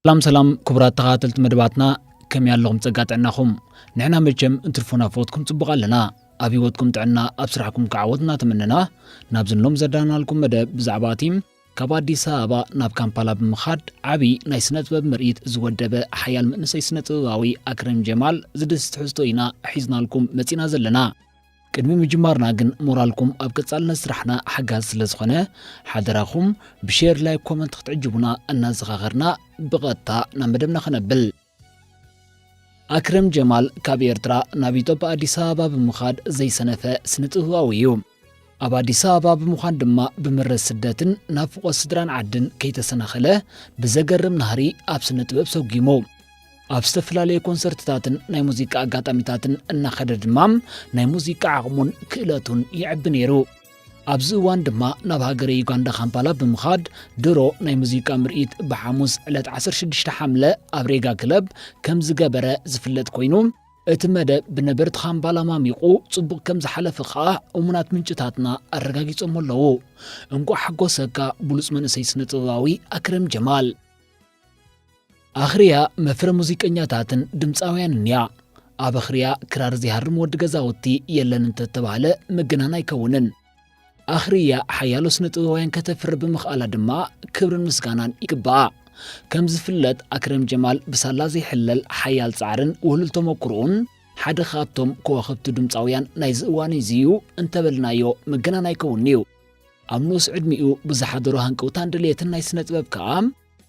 ሰላም ሰላም ክቡራት ተኸታተልቲ መደባትና፣ ከመይ ኣለኹም? ጸጋ ጥዕናኹም? ንሕና መቸም እንትርፎ ናፍቖትኩም ጽቡቕ ኣለና። ኣብ ህይወትኩም ጥዕና፣ ኣብ ስራሕኩም ከዓ ዓወት እናተመነና፣ ናብዚ ሎም ዘዳናልኩም መደብ ብዛዕባ እቲ ካብ ኣዲስ ኣበባ ናብ ካምፓላ ብምኻድ ዓቢ ናይ ስነ ጥበብ ምርኢት ዝወደበ ሓያል መንእሰይ ስነ ጥበባዊ ኣክረም ጀማል ዝድስት ትሕዝቶ ኢና ሒዝናልኩም መጺና ዘለና። ቅድሚ ምጅማርና ግን ሞራልኩም ኣብ ቀጻልነት ስራሕና ሓጋዚ ስለ ዝኾነ ሓደራኹም ብሼር፣ ላይክ፣ ኮመንት ክትዕጅቡና እናዘኻኸርና ብቐጥታ ናብ መደብና ክነብል። ኣክረም ጀማል ካብ ኤርትራ ናብ ኢትዮጵያ ኣዲስ ኣበባ ብምኻድ ዘይሰነፈ ስነ ጥበባዊ እዩ። ኣብ ኣዲስ ኣበባ ብምዃን ድማ ብምረት ስደትን ናፍቖት ስድራን ዓድን ከይተሰናኸለ ብዘገርም ናህሪ ኣብ ስነ ጥበብ ሰጒሙ። ኣብ ዝተፈላለየ ኮንሰርትታትን ናይ ሙዚቃ ኣጋጣሚታትን እናኸደ ድማ ናይ ሙዚቃ ዓቕሙን ክእለቱን ይዕቢ ነይሩ። ኣብዚ እዋን ድማ ናብ ሃገረ ዩጋንዳ ካምፓላ ብምኻድ ድሮ ናይ ሙዚቃ ምርኢት ብሓሙስ ዕለት ዓሰርተ ሽዱሽተ ሓምለ ኣብ ሬጋ ክለብ ከም ዝገበረ ዝፍለጥ ኮይኑ፣ እቲ መደብ ብነበርቲ ካምፓላ ማሚቑ ጽቡቕ ከም ዝሓለፈ ከኣ እሙናት ምንጭታትና ኣረጋጊጾም ኣለዉ። እንቋዕ ሓጎሰካ ብሉጽ መንእሰይ ስነ ጥበባዊ ኣክረም ጀማል። ኣኽርያ መፍረ ሙዚቀኛታትን ድምጻውያንን እያ። ኣብ ኣኽርያ ክራር ዘይሃርም ወዲ ገዛውቲ የለን እንተተባህለ ምግናን ኣይከውንን። ኣኽርያ ሓያሎ ስነ ጥበባውያን ከተፍሪ ብምኽኣላ ድማ ክብርን ምስጋናን ይግባኣ። ከም ዝፍለጥ ኣክረም ጀማል ብሳላ ዘይሕለል ሓያል ጻዕርን ውህሉል ተመኩሮኡን ሓደ ካብቶም ከዋኽብቲ ድምጻውያን ናይዚ እዋን እዚ እዩ እንተበልናዮ ምግናን ኣይከውንን'ዩ። ኣብ ንኡስ ዕድሚኡ ብዝሓደሮ ሃንቀውታን ድልየትን ናይ ስነ ጥበብ ከኣ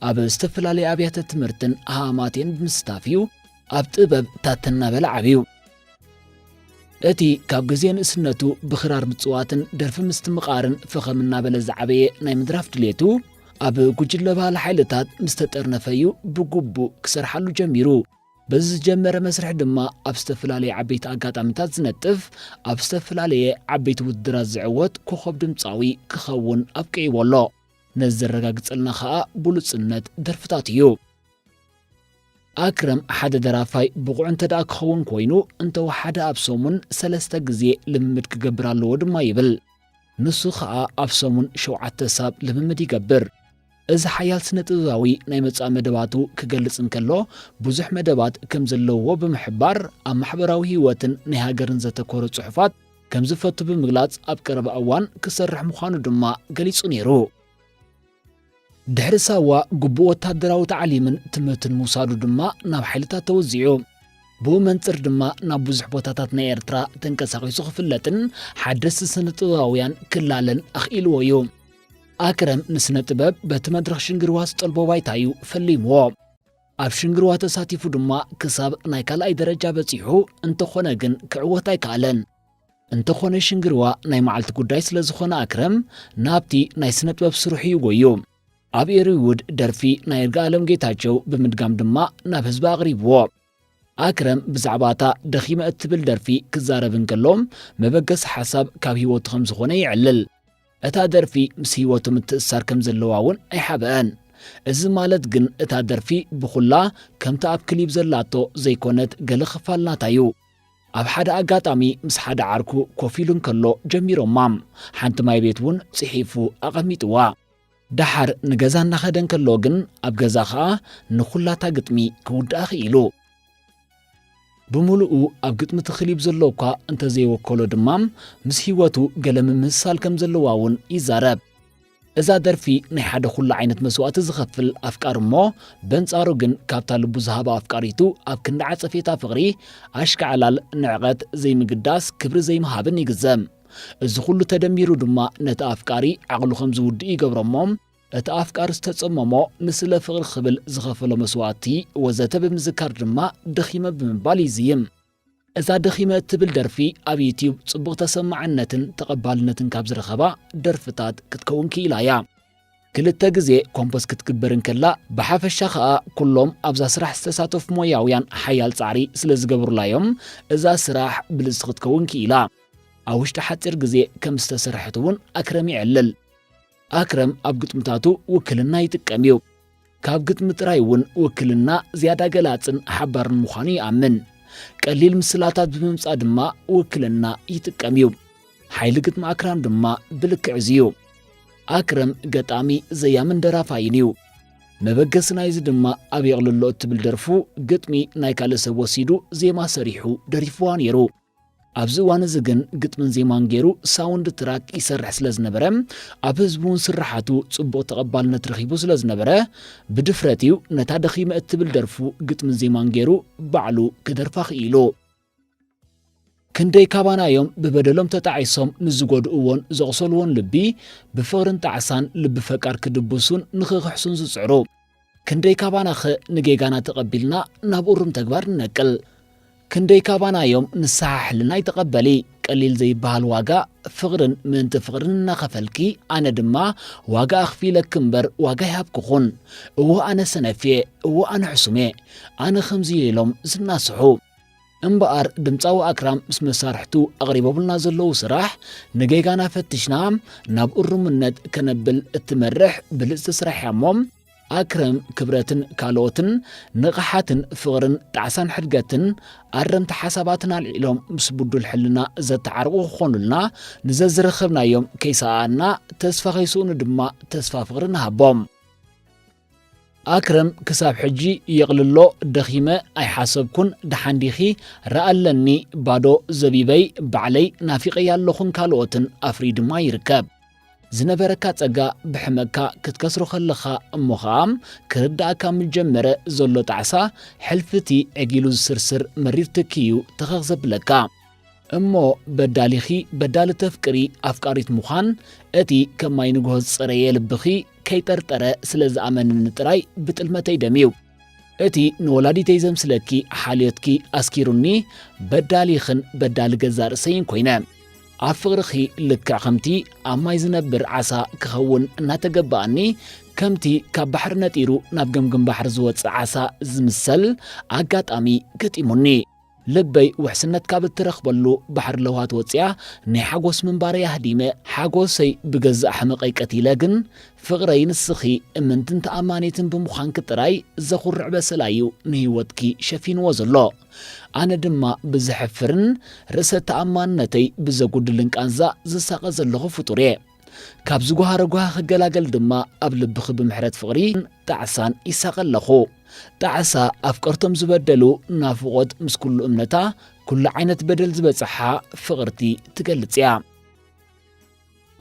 ኣብ ዝተፈላለየ ኣብያተ ትምህርትን ሃማማቴን ብምስታፍ እዩ ኣብ ጥበብ ታተ እናበለ ዓብዩ። እቲ ካብ ግዜ ንእስነቱ ብኽራር ምጽዋትን ደርፊ ምስትምቓርን ፈኸም እናበለ ዝዓበየ ናይ ምድራፍ ድልየቱ ኣብ ጉጅለ ባህሊ ሓይልታት ምስ ተጠርነፈ እዩ ብግቡእ ክሰርሓሉ ጀሚሩ። በዚ ዝጀመረ መስርሕ ድማ ኣብ ዝተፈላለየ ዓበይቲ ኣጋጣሚታት ዝነጥፍ፣ ኣብ ዝተፈላለየ ዓበይቲ ውድድራት ዝዕወት ኮኸብ ድምጻዊ ክኸውን ኣብቂዕዎ ኣሎ። ነዚ ዘረጋግጸልና ኸኣ ብሉጽነት ደርፍታቱ እዩ። ኣክረም ሓደ ደራፋይ ብቑዕ እንተ ደኣ ክኸውን ኮይኑ፣ እንተወሓደ ኣብ ሰሙን ሰለስተ ግዜ ልምምድ ክገብር ኣለዎ ድማ ይብል። ንሱ ኸኣ ኣብ ሰሙን ሸውዓተ ሳብ ልምምድ ይገብር። እዚ ሓያል ስነ ጥበባዊ ናይ መጻኢ መደባቱ ክገልጽ እንከሎ፣ ብዙሕ መደባት ከም ዘለውዎ ብምሕባር፣ ኣብ ማሕበራዊ ህይወትን ናይ ሃገርን ዘተኮረ ጽሑፋት ከም ዝፈቱ ብምግላጽ፣ ኣብ ቀረባ እዋን ክሰርሕ ምዃኑ ድማ ገሊጹ ነይሩ። ድሕሪ ሳዋ ግቡእ ወታደራዊ ታዕሊምን ትምህርትን ምውሳዱ ድማ ናብ ሓይልታት ተወዚዑ። ብኡ መንጽር ድማ ናብ ብዙሕ ቦታታት ናይ ኤርትራ ተንቀሳቒሱ ክፍለጥን ሓደስቲ ስነ ጥበባውያን ክላለን ኣኽኢልዎ እዩ። ኣክረም ንስነ ጥበብ በቲ መድረኽ ሽንግርዋ ዝጠልቦ ባይታ እዩ ፈሊምዎ። ኣብ ሽንግርዋ ተሳቲፉ ድማ ክሳብ ናይ ካልኣይ ደረጃ በጺሑ፣ እንተኾነ ግን ክዕወት ኣይከኣለን። እንተኾነ ሽንግርዋ ናይ መዓልቲ ጉዳይ ስለ ዝኾነ ኣክረም ናብቲ ናይ ስነ ጥበብ ስርሑ እዩ ጎዩ። ኣብ ኤሪውድ ደርፊ ናይ ይርጋኣለም ጌታቸው ብምድጋም ድማ ናብ ህዝቢ ኣቕሪብዎ። ኣክረም ብዛዕባ እታ ደኺመ እትብል ደርፊ ክዛረብ እንከሎ፣ መበገሲ ሓሳብ ካብ ህይወቱ ከም ዝኾነ የዕልል። እታ ደርፊ ምስ ህይወቱ ምትእስሳር ከም ዘለዋ እውን ኣይሓብአን። እዚ ማለት ግን እታ ደርፊ ብኹላ ከምቲ ኣብ ክሊፕ ዘላቶ ዘይኮነት፣ ገለ ክፋል ናታ እዩ። ኣብ ሓደ ኣጋጣሚ ምስ ሓደ ዓርኩ ኮፍ ኢሉ እንከሎ ጀሚሮማ። ሓንቲ ማይ ቤት እውን ጽሒፉ ኣቐሚጥዋ። ደሓር ንገዛ እናኸደ እንከሎ ግን ኣብ ገዛ ኸኣ ንኹላታ ግጥሚ ክውድኣ ክኢሉ። ብምሉኡ ኣብ ግጥሚ እቲ ክሊፕ ዘሎ እኳ እንተዘይወከሎ ድማ ምስ ህይወቱ ገለ ምምስሳል ከም ዘለዋ እውን ይዛረብ። እዛ ደርፊ ናይ ሓደ ኩሉ ዓይነት መስዋእቲ ዝኸፍል ኣፍቃሪ እሞ በንጻሩ ግን ካብታ ልቡ ዝሃባ ኣፍቃሪቱ ኣብ ክንዲ ዓጸፌታ ፍቕሪ፣ ኣሽካዕላል፣ ንዕቐት፣ ዘይምግዳስ፣ ክብሪ ዘይምሃብን ይግዘም። እዚ ኩሉ ተደሚሩ ድማ ነቲ ኣፍቃሪ ዓቕሉ ከም ዝውድእ ይገብሮ እሞ እቲ ኣፍቃሪ ዝተጸመሞ ንስለ ፍቕሪ ክብል ዝኸፈሎ መስዋእቲ ወዘተ ብምዝካር ድማ ደኺመ ብምባል ይዝይም። እዛ ደኺመ እትብል ደርፊ ኣብ ዩትዩብ ጽቡቕ ተሰማዕነትን ተቐባልነትን ካብ ዝረኸባ ደርፍታት ክትከውን ክኢላ እያ። ክልተ ግዜ ኮምፖዝ ክትግበር እንከላ፣ ብሓፈሻ ኸኣ ኩሎም ኣብዛ ስራሕ ዝተሳተፉ ሞያውያን ሓያል ጻዕሪ ስለ ዝገብሩላ እዮም እዛ ስራሕ ብልጽቲ ክትከውን ክኢላ። ኣብ ውሽጢ ሓጺር ግዜ ከም ዝተሰርሐት እውን ኣክረም ይዕልል። ኣክረም ኣብ ግጥምታቱ ውክልና ይጥቀም እዩ። ካብ ግጥሚ ጥራይ እውን ውክልና ዝያዳ ገላጽን ሓባርን ምዃኑ ይኣምን። ቀሊል ምስላታት ብምምጻእ ድማ ውክልና ይጥቀም እዩ። ሓይሊ ግጥሚ ኣክራም ድማ ብልክዕ እዚ እዩ። ኣክረም ገጣሚ፣ ዘያምን ደራፋይን እዩ። መበገሲ ናይዚ ድማ ኣብ የቕልሎ እትብል ደርፉ ግጥሚ ናይ ካልእ ሰብ ወሲዱ ዜማ ሰሪሑ ደሪፍዋ ነይሩ። ኣብዚ እዋን እዚ ግን ግጥምን ዜማን ገይሩ ሳውንድ ትራክ ይሰርሕ ስለ ዝነበረ፣ ኣብ ህዝቢ እውን ስርሓቱ ጽቡቕ ተቐባልነት ረኺቡ ስለ ዝነበረ፣ ብድፍረት እዩ ነታ ደኺመ እትብል ደርፉ ግጥምን ዜማን ገይሩ ባዕሉ ክደርፋ ክኢሉ። ክንደይ ካባና እዮም ብበደሎም ተጣዒሶም ንዝጎድእዎን ዘቑሰልዎን ልቢ ብፍቕርን ጣዕሳን ልቢ ፈቃር ክድብሱን ንኽኽሕሱን ዝጽዕሩ? ክንደይ ካባናኸ ንጌጋና ተቐቢልና ናብ እሩም ተግባር ንነቅል? ክንደይ ካባና እዮም ንስሓ ሕልና ኣይተቐበሊ? ቀሊል ዘይበሃል ዋጋ ፍቕርን ምእንቲ ፍቕርን እናኸፈልኪ፣ ኣነ ድማ ዋጋ ኣኽፊለኪ እምበር ዋጋ ይሃብክኹን። እዎ ኣነ ሰነፍ እየ፣ እዎ ኣነ ሕሱም እየ፣ ኣነ ከምዚ እየ ኢሎም ዝናስሑ። እምበኣር ድምጻዊ ኣክራም ምስ መሳርሕቱ ኣቕሪቦምልና ዘለዉ ስራሕ ንጌጋና ፈቲሽና ናብ እሩምነት ከነብል እትመርሕ ብልጽቲ ስራሕ እያ እሞ፣ ኣክረም ክብረትን ካልኦትን ንቕሓትን ፍቕርን ጣዕሳን ሕድገትን ኣረምቲ ሓሳባትን ኣልዒሎም ምስ ብዱል ሕልና ዘተዓርቑ ክኾኑልና ንዘዝረኸብናዮም ከይሰኣኣና ተስፋ ከይስእኑ ድማ ተስፋ ፍቕሪ ንሃቦም። ኣክረም ክሳብ ሕጂ የቕልሎ ደኺመ ኣይሓሰብኩን ደሓን ዲኺ ረኣለኒ ባዶ ዘቢበይ ባዕለይ ናፊቐያ ኣለኹን ካልኦትን ኣፍርዩ ድማ ይርከብ። ዝነበረካ ጸጋ ብሕመካ ክትከስሮ ከለኻ እሞ ኸኣ ክርድኣካ ምስ ጀመረ ዘሎ ጣዕሳ ሕልፊቲ ዕጊሉ ዝስርስር መሪር ትኪ እዩ ተኸኽ ዘብለካ። እሞ በዳሊኺ በዳሊ ተፍቅሪ ኣፍቃሪት ምዃን እቲ ከም ማይ ንግሆ ዝጸረየ ልብኺ ከይጠርጠረ ስለ ዝኣመንኒ ጥራይ ብጥልመተይ ደምዩ። እቲ ንወላዲተይ ዘምስለኪ ሓልዮትኪ ኣስኪሩኒ በዳሊኽን በዳሊ ገዛእ ርእሰይን ኮይነ። ኣብ ፍቕርኺ ልክዕ ከምቲ ኣብ ማይ ዝነብር ዓሳ ክኸውን እናተገበኣኒ ከምቲ ካብ ባሕሪ ነጢሩ ናብ ገምግም ባሕሪ ዝወጽእ ዓሳ ዝምሰል ኣጋጣሚ ገጢሙኒ። ልበይ ውሕስነት ካብ እትረኽበሉ ባሕሪ ለውሃት ወጺኣ ናይ ሓጎስ ምንባረይ ኣህዲመ ሓጎሰይ ብገዛእ ሕመቐይ ቀቲለ ግን ፍቕረይ ንስኺ እምንትን ተኣማኒትን ብምዃንኪ ጥራይ ዘኹርዕ በሰላ እዩ ንህይወትኪ ሸፊንዎ ዘሎ። ኣነ ድማ ብዘሕፍርን ርእሰ ተኣማንነተይ ብዘጉድልን ቃንዛ ዝሳቐ ዘለኹ ፍጡር እየ። ካብ ዝጓሃረ ጓሂ ክገላገል ድማ ኣብ ልብኺ ብምሕረት ፍቕሪ ጣዕሳን ይሳቐ ኣለኹ። ጣዕሳ ኣፍቀርቶም ዝበደሉ ናፍቖት ምስ ኩሉ እምነታ ኩሉ ዓይነት በደል ዝበጽሓ ፍቕርቲ ትገልጽ እያ።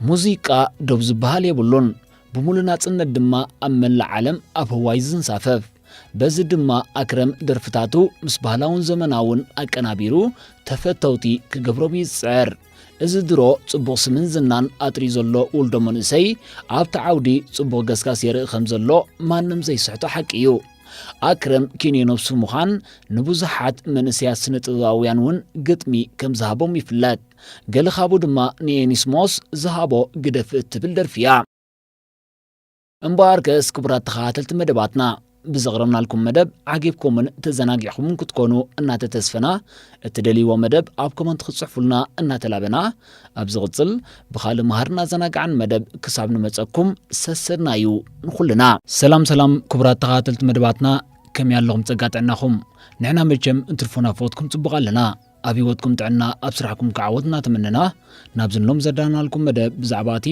ሙዚቃ ዶብ ዝበሃል የብሉን። ብምሉእ ናጽነት ድማ ኣብ መላእ ዓለም ኣብ ህዋይ ዝንሳፈፍ። በዚ ድማ ኣክረም ደርፍታቱ ምስ ባህላውን ዘመናውን ኣቀናቢሩ ተፈተውቲ ክገብሮም እዩ ዝጽዕር። እዚ ድሮ ጽቡቕ ስምን ዝናን ኣጥርዩ ዘሎ ውልዶ መንእሰይ ኣብቲ ዓውዲ ጽቡቕ ገስጋስ የርኢ ከም ዘሎ ማንም ዘይስሕቶ ሓቂ እዩ። ኣክረም ኪንዮ ነብሱ ምዃን ንብዙሓት መንእሰያት ስነ ጥበባውያን እውን ግጥሚ ከም ዝሃቦም ይፍለጥ። ገለ ካብኡ ድማ ንኤኒስሞስ ዝሃቦ ግደፍ እትብል ደርፊ እያ። እምበኣርከስ ክቡራት ተኸታተልቲ መደባትና ብዘቕረብናልኩም መደብ ዓጊብኩምን ተዘናጊዕኩምን ክትኮኑ እናተተስፈና እትደልይዎ መደብ ኣብ ኮመንት ክትጽሕፉልና እናተላበና ኣብ ዝቕጽል ብኻልእ መሃርን ኣዘናጋዕን መደብ ክሳብ ንመጸኩም ሰሰድና እዩ ንኹልና። ሰላም ሰላም ክቡራት ተኸታተልቲ መደባትና ከመይ ኣለኹም ጸጋ ጥዕናኹም? ንሕና መቸም እንትርፎ ናፍቖትኩም ጽቡቕ ኣለና። ኣብ ህይወትኩም ጥዕና ኣብ ስራሕኩም ክዓወት እናተመነና ናብዚ ንሎም ዘዳናልኩም መደብ ብዛዕባ እቲ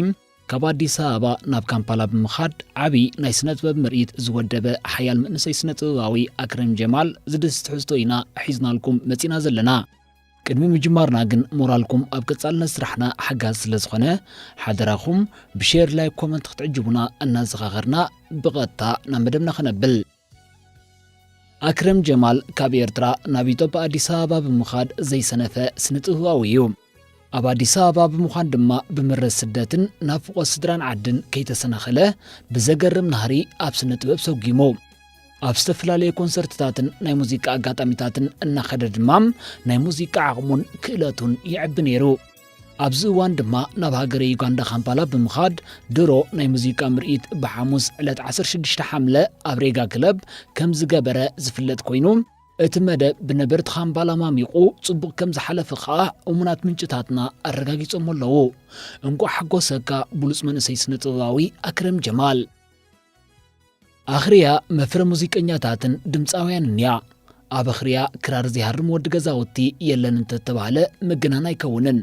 ካብ ኣዲስ ኣበባ ናብ ካምፓላ ብምኻድ ዓቢ ናይ ስነ ጥበብ ምርኢት ዝወደበ ሓያል መንእሰይ ስነ ጥበባዊ ኣክረም ጀማል ዝድስቲ ትሕዝቶ ኢና ሒዝናልኩም መጺና ዘለና። ቅድሚ ምጅማርና ግን ሞራልኩም ኣብ ቀጻልነት ስራሕና ሓጋዚ ስለ ዝኾነ ሓደራኹም ብሼር ላይክ ኮመንት ክትዕጅቡና እናዘኻኸርና ብቐጥታ ናብ መደብና ክነብል። ኣክረም ጀማል ካብ ኤርትራ ናብ ኢትዮጵያ ኣዲስ ኣበባ ብምኻድ ዘይሰነፈ ስነ ጥበባዊ እዩ። ኣብ ኣዲስ ኣበባ ብምዃን ድማ ብምረት ስደትን ናፍቖት ስድራን ዓድን ከይተሰናኸለ ብዘገርም ናህሪ ኣብ ስነ ጥበብ ሰጒሙ። ኣብ ዝተፈላለዩ ኮንሰርትታትን ናይ ሙዚቃ ኣጋጣሚታትን እናኸደ ድማ ናይ ሙዚቃ ዓቕሙን ክእለቱን ይዕቢ ነይሩ። ኣብዚ እዋን ድማ ናብ ሃገረ ዩጋንዳ ካምፓላ ብምኻድ ድሮ ናይ ሙዚቃ ምርኢት ብሓሙስ ዕለት ዓሰርተ ሽዱሽተ ሓምለ ኣብ ሬጋ ክለብ ከም ዝገበረ ዝፍለጥ ኮይኑ፣ እቲ መደብ ብነበርቲ ካምፓላ ማሚቑ ጽቡቕ ከም ዝሓለፈ ከኣ እሙናት ምንጭታትና ኣረጋጊጾም ኣለዉ። እንቋዕ ሓጎሰካ ብሉጽ መንእሰይ ስነ ጥበባዊ ኣክረም ጀማል። ኣኽርያ መፍረ ሙዚቀኛታትን ድምጻውያንን እያ። ኣብ ኣኽርያ ክራር ዘይሃርም ወዲ ገዛውቲ የለን እንተተባህለ ምግናን ኣይከውንን።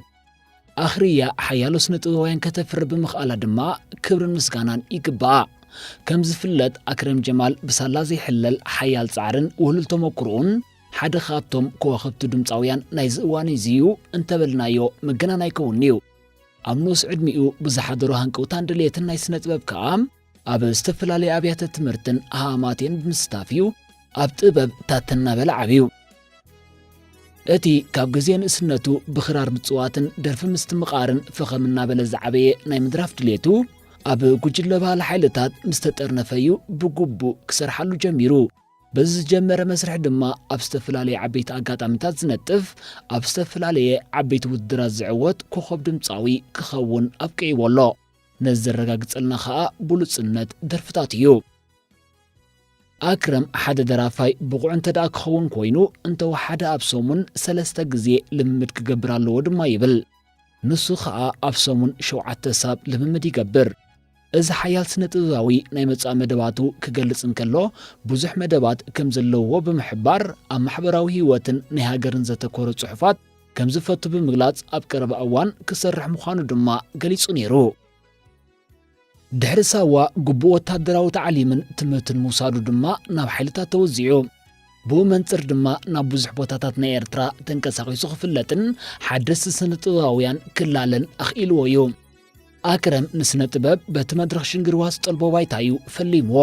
ኣኽርያ ሓያሎ ስነ ጥበባውያን ከተፍሪ ብምኽኣላ ድማ ክብርን ምስጋናን ይግባኣ። ከም ዝፍለጥ ኣክረም ጀማል ብሳላ ዘይሕለል ሓያል ጻዕርን ውህሉል ተመክሮኡን ሓደ ካብቶም ከዋኽብቲ ድምጻውያን ናይዚ እዋን እዚ እዩ እንተበልናዮ መገናን ኣይከውን'ዩ። ኣብ ንኡስ ዕድሚኡ ብዝሓደሮ ሃንቀውታን ድሌትን ናይ ስነ ጥበብ ከኣ ኣብ ዝተፈላለየ ኣብያተ ትምህርትን ሃማማትን ብምስታፍ እዩ ኣብ ጥበብ ታተ እናበለ ዓብዩ። እቲ ካብ ግዜ ንእስነቱ ብኽራር ምጽዋትን ደርፊ ምስትምቓርን ፈኸም እናበለ ዝዓበየ ናይ ምድራፍ ድሌቱ፣ ኣብ ጉጅለ ባህሊ ሓይልታት ምስ ተጠርነፈ እዩ ብግቡእ ክሰርሓሉ ጀሚሩ። በዚ ዝጀመረ መስርሕ ድማ ኣብ ዝተፈላለየ ዓበይቲ ኣጋጣሚታት ዝነጥፍ፣ ኣብ ዝተፈላለየ ዓበይቲ ውድድራት ዝዕወት ኮኸብ ድምጻዊ ክኸውን ኣብቂዕዎ ኣሎ። ነዚ ዘረጋግጸልና ኸኣ ብሉጽነት ደርፍታት እዩ። ኣክረም ሓደ ደራፋይ ብቑዕ እንተ ደኣ ክኸውን ኮይኑ፣ እንተወሓደ ኣብ ሰሙን ሰለስተ ግዜ ልምምድ ክገብር ኣለዎ ድማ ይብል። ንሱ ኸኣ ኣብ ሰሙን ሸውዓተ ሳብ ልምምድ ይገብር። እዚ ሓያል ስነ ጥበባዊ ናይ መጻኢ መደባቱ ክገልጽ እንከሎ፣ ብዙሕ መደባት ከም ዘለውዎ ብምሕባር፣ ኣብ ማሕበራዊ ህይወትን ናይ ሃገርን ዘተኮረ ጽሑፋት ከም ዝፈቱ ብምግላጽ፣ ኣብ ቀረባ እዋን ክሰርሕ ምዃኑ ድማ ገሊጹ ነይሩ። ድሕሪ ሳዋ ግቡእ ወታደራዊ ታዕሊምን ትምህርትን ምውሳዱ ድማ ናብ ሓይልታት ተወዚዑ። ብኡ መንጽር ድማ ናብ ብዙሕ ቦታታት ናይ ኤርትራ ተንቀሳቒሱ ክፍለጥን ሓደስቲ ስነ ጥበባውያን ክላለን ኣኽኢልዎ እዩ። ኣክረም ንስነ ጥበብ በቲ መድረኽ ሽንግርዋ ዝጠልቦ ባይታ እዩ ፈሊምዎ።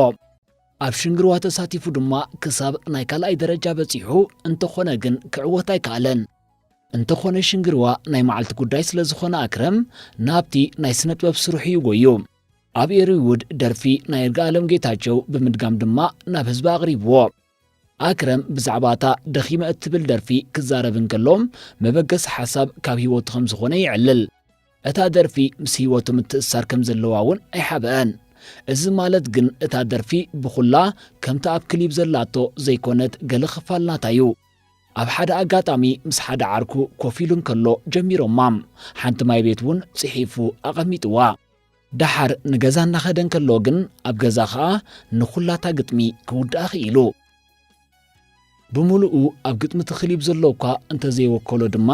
ኣብ ሽንግርዋ ተሳቲፉ ድማ ክሳብ ናይ ካልኣይ ደረጃ በጺሑ፣ እንተኾነ ግን ክዕወት ኣይከኣለን። እንተኾነ ሽንግርዋ ናይ መዓልቲ ጉዳይ ስለ ዝኾነ ኣክረም ናብቲ ናይ ስነ ጥበብ ስርሑ እዩ ጎዩ። ኣብ ኤሪውድ ደርፊ ናይ ይርጋኣለም ጌታቸው ብምድጋም ድማ ናብ ህዝቢ ኣቕሪብዎ። ኣክረም ብዛዕባ እታ ደኺመ እትብል ደርፊ ክዛረብ እንከሎ፣ መበገሲ ሓሳብ ካብ ህይወቱ ከም ዝኾነ የዕልል። እታ ደርፊ ምስ ህይወቱ ምትእስሳር ከም ዘለዋ እውን ኣይሓብአን። እዚ ማለት ግን እታ ደርፊ ብኹላ ከምቲ ኣብ ክሊፕ ዘላቶ ዘይኮነት፣ ገለ ክፋል ናታ እዩ። ኣብ ሓደ ኣጋጣሚ ምስ ሓደ ዓርኩ ኮፍ ኢሉ እንከሎ ጀሚሮማ። ሓንቲ ማይ ቤት እውን ጽሒፉ ኣቐሚጥዋ። ደሓር ንገዛ እናኸደ እንከሎ ግን ኣብ ገዛ ኸኣ ንኹላታ ግጥሚ ክውድኣ ክኢሉ። ብምሉኡ ኣብ ግጥሚ እቲ ክሊፕ ዘሎ እኳ እንተዘይወከሎ ድማ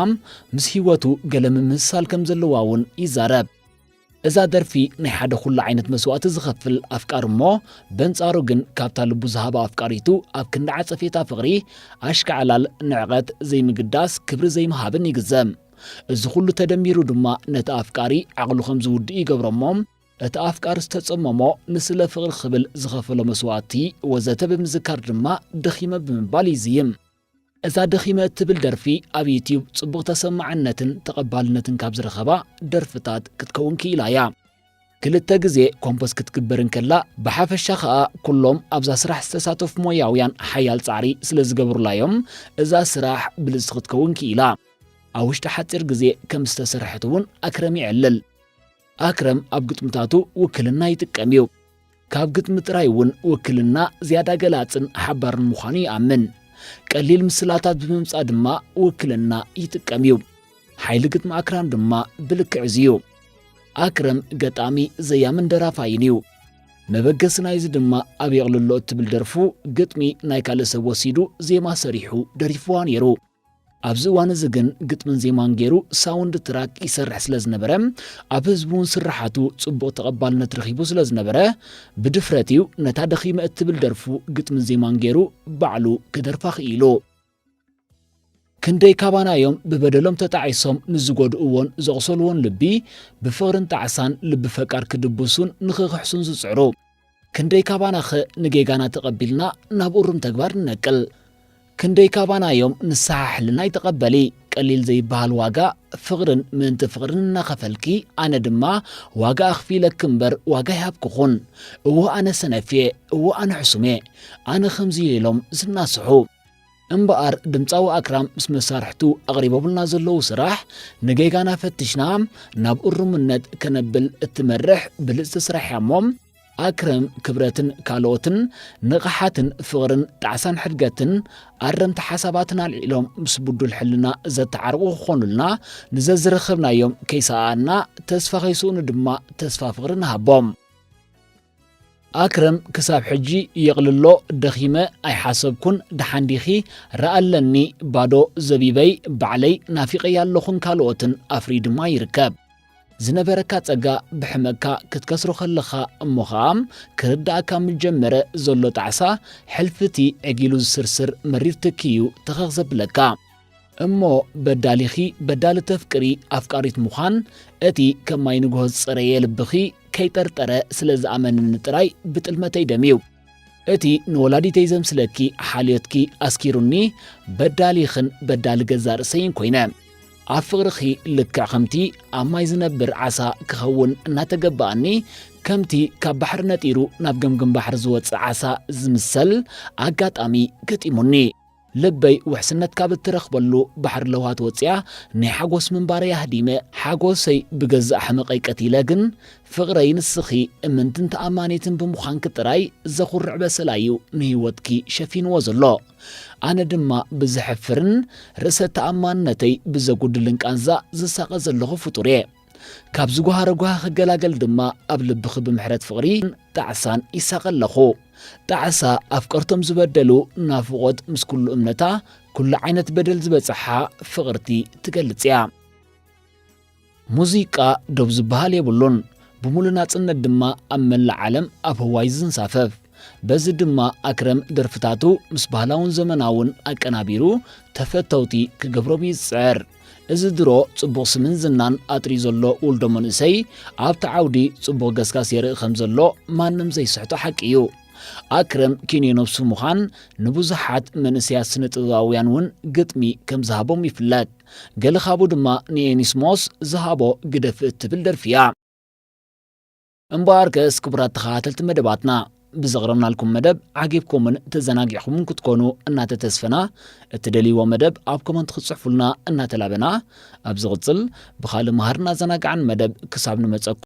ምስ ህይወቱ ገለ ምምስሳል ከም ዘለዋ እውን ይዛረብ። እዛ ደርፊ ናይ ሓደ ኩሉ ዓይነት መስዋእቲ ዝኸፍል ኣፍቃሪ እሞ በንጻሩ ግን ካብታ ልቡ ዝሃባ ኣፍቃሪቱ ኣብ ክንዲ ዓጸፌታ ፍቕሪ፣ ኣሽካዕላል፣ ንዕቐት፣ ዘይምግዳስ፣ ክብሪ ዘይምሃብን ይግዘም። እዚ ኩሉ ተደሚሩ ድማ ነቲ ኣፍቃሪ ዓቕሉ ከም ዝውድእ ይገብሮ እሞ እቲ ኣፍቃሪ ዝተጸመሞ ንስለ ፍቕሪ ክብል ዝኸፈሎ መስዋእቲ ወዘተ ብምዝካር ድማ ደኺመ ብምባል ይዝይም። እዛ ደኺመ እትብል ደርፊ ኣብ ዩትዩብ ጽቡቕ ተሰማዕነትን ተቐባልነትን ካብ ዝረኸባ ደርፍታት ክትከውን ክኢላ እያ። ክልተ ግዜ ኮምፖዝ ክትግበር እንከላ፣ ብሓፈሻ ኸኣ ኩሎም ኣብዛ ስራሕ ዝተሳተፉ ሞያውያን ሓያል ጻዕሪ ስለ ዝገብሩላ እዮም እዛ ስራሕ ብልጽቲ ክትከውን ክኢላ። ኣብ ውሽጢ ሓጺር ግዜ ከም ዝተሰርሐት እውን ኣክረም የዕልል። ኣክረም ኣብ ግጥምታቱ ውክልና ይጥቀም እዩ። ካብ ግጥሚ ጥራይ እውን ውክልና ዝያዳ ገላጽን ሓባርን ምዃኑ ይኣምን። ቀሊል ምስላታት ብምምጻእ ድማ ውክልና ይጥቀም እዩ። ሓይሊ ግጥሚ ኣክራም ድማ ብልክዕ እዚ እዩ። ኣክረም ገጣሚ፣ ዘያምን ደራፋይን እዩ። መበገሲ ናይዚ ድማ ኣብ የቕልሎ እትብል ደርፉ ግጥሚ ናይ ካልእ ሰብ ወሲዱ ዜማ ሰሪሑ ደሪፍዋ ነይሩ። ኣብዚ እዋን እዚ ግን ግጥምን ዜማን ገይሩ ሳውንድ ትራክ ይሰርሕ ስለ ዝነበረ፣ ኣብ ህዝቢ እውን ስርሓቱ ጽቡቕ ተቐባልነት ረኺቡ ስለ ዝነበረ፣ ብድፍረት እዩ ነታ ደኺመ እትብል ደርፉ ግጥምን ዜማን ገይሩ ባዕሉ ክደርፋ ክኢሉ። ክንደይ ካባና እዮም ብበደሎም ተጣዒሶም ንዝጎድእዎን ዘቑሰልዎን ልቢ ብፍቕርን ጣዕሳን ልቢ ፈቃር ክድብሱን ንኽኽሕሱን ዝጽዕሩ? ክንደይ ካባናኸ ንጌጋና ተቐቢልና ናብ እሩም ተግባር ንነቅል? ክንደይ ካባና እዮም ንስሓ ሕልና ኣይተቐበሊ? ቀሊል ዘይበሃል ዋጋ ፍቕርን ምእንቲ ፍቕርን እናኸፈልኪ፣ ኣነ ድማ ዋጋ ኣኽፊለኪ እምበር ዋጋ ኣይሃብኩኹን። እወ ኣነ ሰነፍ እየ፣ እወ ኣነ ሕሱም እየ፣ ኣነ ከምዚ እየ ኢሎም ዝናስሑ። እምበኣር ድምጻዊ ኣክራም ምስ መሳርሕቱ ኣቕሪቦምልና ዘለዉ ስራሕ ንጌጋና ፈቲሽና ናብ እሩምነት ከነብል እትመርሕ ብልጽቲ ስራሕ እያ እሞ፣ ኣክረም ክብረትን ካልኦትን ንቕሓትን ፍቕርን ጣዕሳን ሕድገትን ኣረምቲ ሓሳባትን ኣልዒሎም ምስ ብዱል ሕልና ዘተዓርቑ ክኾኑልና ንዘዝረኸብናዮም ከይሰኣኣና ተስፋ ከይስእኑ ድማ ተስፋ ፍቕሪ ንሃቦም። ኣክረም ክሳብ ሕጂ የቕልሎ፣ ደኺመ ኣይሓሰብኩን፣ ደሓን ዲኺ፣ ረኣ ኣለኒ፣ ባዶ ዘቢበይ፣ ባዕለይ ናፊቐያ ኣለኹን ካልኦትን ኣፍርዩ ድማ ይርከብ። ዝነበረካ ጸጋ ብሕመካ ክትከስሮ ከለኻ እሞ ኸኣ ክርዳእካ ምስ ጀመረ ዘሎ ጣዕሳ፣ ሕልፊቲ ዕጊሉ ዝስርስር መሪር ትኪ እዩ ተኸኽ ዘብለካ። እሞ በዳሊኺ በዳሊ ተፍቅሪ ኣፍቃሪት ምዃን፣ እቲ ከም ማይ ንግሆ ዝጸረየ ልብኺ ከይጠርጠረ ስለ ዝኣመንኒ ጥራይ ብጥልመተይ ደምዩ። እቲ ንወላዲተይ ዘምስለኪ ሓልዮትኪ ኣስኪሩኒ፣ በዳሊኽን በዳሊ ገዛእ ርእሰይን ኮይነ። ኣብ ፍቕርኺ ልክዕ ከምቲ ኣብ ማይ ዝነብር ዓሳ ክኸውን እናተገበኣኒ፣ ከምቲ ካብ ባሕሪ ነጢሩ ናብ ገምግም ባሕሪ ዝወጽእ ዓሳ ዝምሰል ኣጋጣሚ ገጢሙኒ። ልበይ ውሕስነት ካብ እትረኽበሉ ባሕሪ ለውሃት ወጺኣ፣ ናይ ሓጎስ ምንባረይ ኣህዲመ፣ ሓጎሰይ ብገዛእ ሕመቐይ ቀቲለ። ግን ፍቕረይ ንስኺ እምንትን ተኣማኒትን ብምዃንኪ ጥራይ ዘኹርዕ በሰላ እዩ ንህይወትኪ ሸፊንዎ ዘሎ። ኣነ ድማ ብዘሕፍርን ርእሰ ተኣማንነተይ ብዘጉድልን ቃንዛ ዝሳቐ ዘለኹ ፍጡር እየ። ካብ ዝጓሃረ ጓሂ ክገላገል ድማ ኣብ ልብኺ ብምሕረት ፍቕሪ ጣዕሳን ይሳቐ ኣለኹ። ጣዕሳ ኣፍቀርቶም ዝበደሉ ናፍቖት ምስ ኩሉ እምነታ ኩሉ ዓይነት በደል ዝበጽሓ ፍቕርቲ ትገልጽ እያ። ሙዚቃ ዶብ ዝበሃል የብሉን። ብምሉእ ናጽነት ድማ ኣብ መላእ ዓለም ኣብ ህዋይ ዝንሳፈፍ። በዚ ድማ ኣክረም ደርፍታቱ ምስ ባህላውን ዘመናውን ኣቀናቢሩ ተፈተውቲ ክገብሮም እዩ ዝጽዕር። እዚ ድሮ ጽቡቕ ስምን ዝናን ኣጥርዩ ዘሎ ውልዶ መንእሰይ ኣብቲ ዓውዲ ጽቡቕ ገስጋስ የርኢ ከም ዘሎ ማንም ዘይስሕቶ ሓቂ እዩ። ኣክረም ኪንዮ ነብሱ ምዃን ንብዙሓት መንእሰያት ስነ ጥበባውያን እውን ግጥሚ ከም ዝሃቦም ይፍለጥ። ገለ ካብኡ ድማ ንኤኒስሞስ ዝሃቦ ግደፍ እትብል ደርፊ እያ። እምበኣርከስ ክቡራት ተኸታተልቲ መደባትና፣ ብዘቕረብናልኩም መደብ ዓጊብኩምን ተዘናጊዕኩምን ክትኮኑ እናተተስፈና፣ እትደልይዎ መደብ ኣብ ኮመንት ክትጽሕፉልና እናተላበና፣ ኣብ ዝቕጽል ብኻልእ መሃርን ኣዘናጋዕን መደብ ክሳብ ንመጸኩም